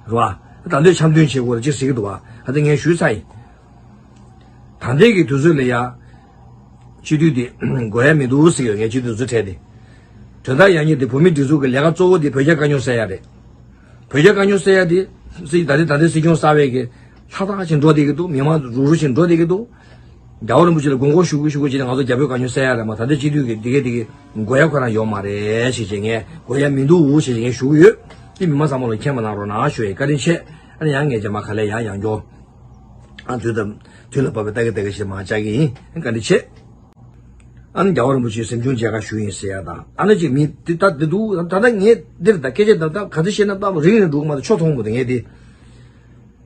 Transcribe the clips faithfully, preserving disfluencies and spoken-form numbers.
རེད་བ། ད་འདོད་འཆམ་མཐུན་བྱེད་དགོས་རེད་ཅེས་ཟེར་གྱི་འདུག་བ། ད་ལྟ་ངས་ཞུས་ཚར་ཡིན། ད་ལྟའི་གི་དུས་ཚོད་ལ་ཡ། སྤྱི་འཐུས་དེ་དགོས་ཡ་མི་འདུག་ཟེར་གྱི་ཡོད། ངས་སྤྱི་འཐུས་ཚོ་ཁྲལ་དེ། དོན་དག་ཡག་ཉེས་དེ་བོད་མིའི་སྒྲིག་འཛུགས་ཀྱི་ལས་ཀ་གཙོ་བོ་དེ་བོད་རྒྱ་དཀའ་རྙོག་སེལ་ཡ་རེད། བོད་རྒྱ་དཀའ་རྙོག་སེལ་ཡ་དེ། སྲིད་ད་ལྟའི་ད་ལྟའི་སྲིད་སྐྱོང་གསར་བས་ཀྱི་ལྷ་ཐག་ཅིག་འགྲོ་བསྡད་ཀྱི་འདུག་མི་མང་རུག་རུག་ཅིག་འགྲོ་བསྡད་ཀྱི་འདུག་རྒྱལ་བ་རིན་པོ་ཆེ་ལ་དགོངས་སྐོར་ཞུ་གི་ཞུ་གི་བྱས་ནས་ང་ཚོ་རྒྱ་བོད་དཀའ་རྙོག་སེལ་ཡ་རེད་མ། ད་ལྟའི་སྤྱི་འཐུས་ཀྱི་འདི་གས་འདི་གས་དགོས་ཡ་ཁོ་རང་ཡོད་མ་རེད་ཞེས་བྱས། ངས་དགོས་ཡ་མི་འདུག་ཞེས་བྱས་ངས་ཞུ་གི་ཡོད། དེ་མི་མང་ཚང་མ་ལ་མཁྱེན་པ་གནང་རོགས་གནང་ཞུ་ཡ་ཡིན། བཀའ་དྲིན་ཆེ། ཨ་ནི་ཡང་ངས་རྗེས་མ་ག་ལེར་ཡང་ཡང་སྐྱོར། ཨ་དུས་དང་དུས་ལ་བབ་པའི་ལྟ་གི་ལྟ་གི་ཞིག་མ་བཅར་གི་ཡིན། བཀའ་དྲིན་ཆེ། ཨ་ནི་རྒྱལ་བ་རིན་པོ་ཆེའི་གཟིམ་ཆུང་མཇལ་ཁ་ཞུ་ཡིན་ཟེར་ཡ་དང་། ཨ་ནི་ཅིག་མི་འདི་ལྟ་འདི་འདུག་ད་ལྟ་ངས་འདིར་ད་སྐད་ཆ་ད་ལྟ་ག་ཚོད་བཤད་ན་ལྟ་བུ་རིང་རིང་འགྲོ་གི་མ་གཏོགས་ཆོ་མཐོང་མི་འདུག་ངས་འདི་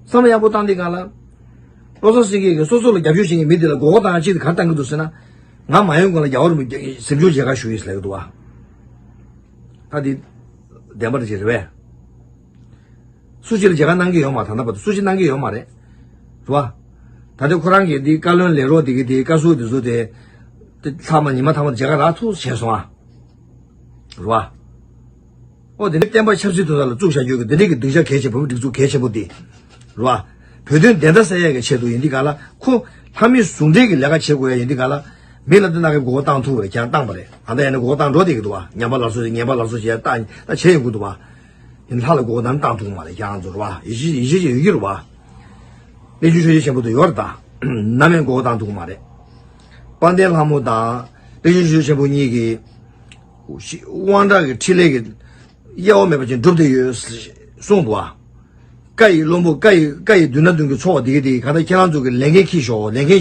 བསམ་བློ་ཡག་པོ་བཏང་དུས་སྒང་ལ། བློ་བཟང་སེང་གེ་གིས་སོ་སོ་ལ་རྒྱབ་སྐྱོར་བྱེད་མཁན་མི་འདི་ལ་མགོ་སྐོར་བཏང་ཡ་ཅིག་ག་རེ་བཏང་གི་འདུག་ཟེར་ན། ང་མ་ཡོང་གོང་ལ་རྒྱལ་བ་རིན་པོ་ཆེ་གཟིམ་ཆུང་མཇལ་ཁ་ཞུ་ཡིན་ཟེར་ལབ་ཀྱི་འདུག་བ། ད་འདི་བདེན་པ་འདྲ་ཅིག་རེད་པས། སུ་གཅིག་ལ་མཇལ་ཁ་གནང་གི་ཡོད་མ་རེད། ད་ལྟ་བར་དུ་སུ་གཅིག་གནང་གི་ཡོད་མ་རེད། རེད་བ། ད་ལྟ་ཁོ་རང་གིས་འདི་བཀའ་བློན་ལས་རོགས་འདི་གི་དེ་བཀའ་ཟུར་འདི་ཚོ་དེ། དེ་ལྷག་མ་ཉི་མ་ཐ་མ་མཇལ་ཁ་རག་ཐུག་བྱས་སོང་ཨ། རེད་བ། ཨོ་དེ་འདྲའི་བསྟན་པ་ཆབ་སྲིད་དོན་དག་ལ་བཙུགས་བཞག་རྒྱུ་གི་དེ་འདྲའི་གི་སྡིངས་ཆ་གལ་ཆེ། བོད་མི་སྒྲིག་འཛུགས་གལ་ཆེན་པོ་འདི། རེད་བ། བོད་དོན་བདེན་མཐའ་གསལ་ཡག་གི་ཆེད་དུ་ཡིན་འདི་ག་ལ་ཁོ། ལྷ་མི་ཟུང་འབྲེལ་གྱི་ལས་ཀ་བྱེད་དགོས་ཡ་ཡིན་འདི་ག་ལ། མི་ལ་དེ་ནང་གི་མགོ་སྐོར་བཏང་ཐུབ་པ་རེད། ཁྱེད་རང་བཏང་པ་རེད། ད་ལྟ་ཡང་ན་མགོ་སྐོར་བཏང་འགྲོ་བསྡད་ཀྱི་འདུག་བ། ངན་པ་ལ་སོ་ཞིག་ངན་པ་ལ་སོ་ཞིག་ཡ་བཏང་ད་བྱས་ཡོང་གི་འདུག་བ། ཡིན་ལྷ་ལ་མགོ་སྐོར་ནམ་བཏང་ཐུབ་མ་རེད། ཁྱེད་རང་ཚོར་བ་ཡིད་ཆེས་ཡིད་ཆེས་ཅིག་ཡོད་ཀྱི་རེད་བ། གནས་ཆུང་ཆོས་རྗེ་ཆེན་པོ་དུ་ཡོད་རེད་ད། ནམ་ཡང་མགོ་སྐོར་བཏང་ཐུབ་མ་རེད། དཔལ་ལྡན་ལྷ་མོ་དང་། གནས་ཆུང་ཆོས་རྗེ་ཆེན་པོ་གཉིས་ཀྱིས། དབང་དྲག་གི་འཕྲིན་ལས་ཀྱི། གཡེལ་བ་མེད་པ་ཅིག་སྒྲུབ་བསྡད་ཡོད། གསུངས་འདུག་བ། བཀའ་ཡི་བློན་པོ་བཀའ་ཡི་བཀའ་ཡི་མདུན་ན་འདོན་གྱི་ཚོགས་འདི་གི་དེ་ག་ད་ཁྱེད་རང་ཚོ་གི་ལས་འགན་འཁྱེར་ཤོག་ལས་འགན་